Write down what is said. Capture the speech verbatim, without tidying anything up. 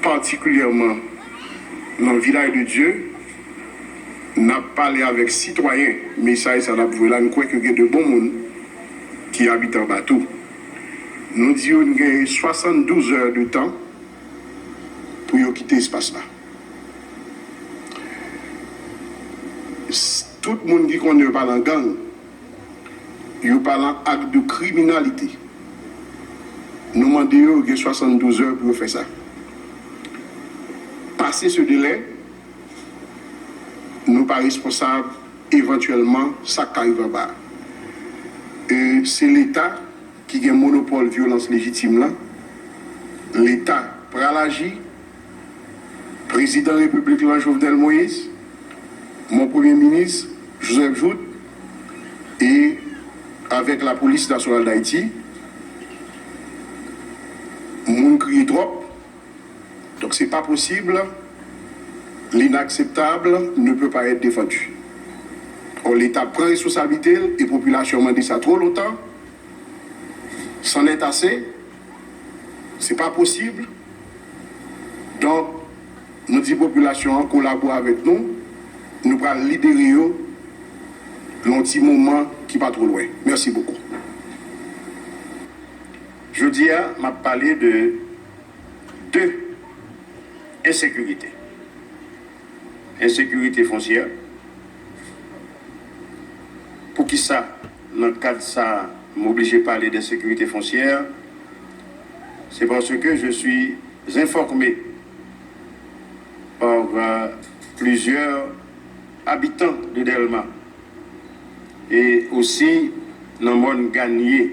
patikilyèman nan Vilaj de Dye, n ap pale avèk sitwayen. Mesaj sa n ap voye la, n kwè ke gen de bon moun ki abite anba tou. Nou di yo n gen swasanndouz è de tan pou yo kite espas la. S- Tout moun ki konnen yo pa nan gang, yo pa nan ak de kriminalite. Nou mande yo, yo gen swasanndouz è pou yo fè sa. Pase se delè, nou pa responsab evantyèlman sa k ka rive anba a. E se Leta ki gen monopòl vyolans lejitim lan. Leta pral aji. Prezidan Repiblik lan, Jovenel Moïse, mon premye minis, Joseph Jouthe, e avèk Lapolis Nasyonal Dayiti, moun kriye twòp. Donk, se pa posib, l'inakseptab ne peut pas être défendu. Or, Leta pran responsablite l e popilasyon an mande sa twò lontan. C'en est assez. Se pa posib. Donk, nou di popilasyon an kolabore avèk nou. Nou pral libere yo nan yon ti moman ki pa twò lwen. Mèsi bokou. Jodi a, m ap pale de de ensekirite. Ensekirite fonsyè. Poukisa, nan kad sa, m oblije pale de ensekirite fonsyè? C'est parce que je suis informé par euh, plusieurs habitants de Dèlma et aussi dans Morne Gagné,